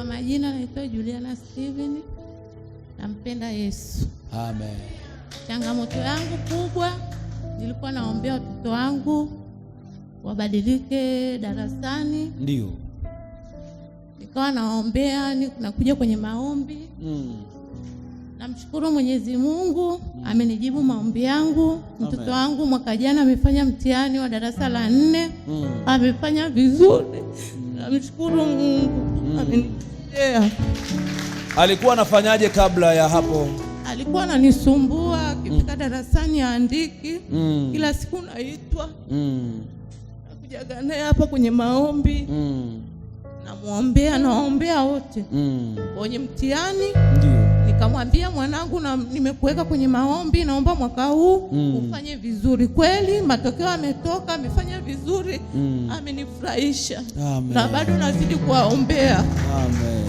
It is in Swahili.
Kwa majina naitwa Juliana Steven, nampenda Yesu. Amen. Changamoto yangu kubwa, nilikuwa naombea watoto wangu wabadilike darasani. Ndio. Nikawa nawaombea, nakuja kwenye maombi. Namshukuru Mwenyezi Mungu amenijibu maombi yangu. Mtoto wangu mwaka jana amefanya mtihani wa darasa la 4. Amefanya vizuri. Namshukuru Mungu amenitetea. Alikuwa anafanyaje kabla ya hapo? Alikuwa ananisumbua akifika darasani aandiki. Kila siku naitwa. Nakujaga naye hapa kwenye maombi. Namuombea, nawaombea wote. Kwenye mtihani. Nikamwambia mwanangu, na nimekuweka kwenye maombi, naomba mwaka huu ufanye vizuri. Kweli matokeo ametoka, amefanya vizuri. Amenifurahisha. Amen. Na bado nazidi kuwaombea. Amen.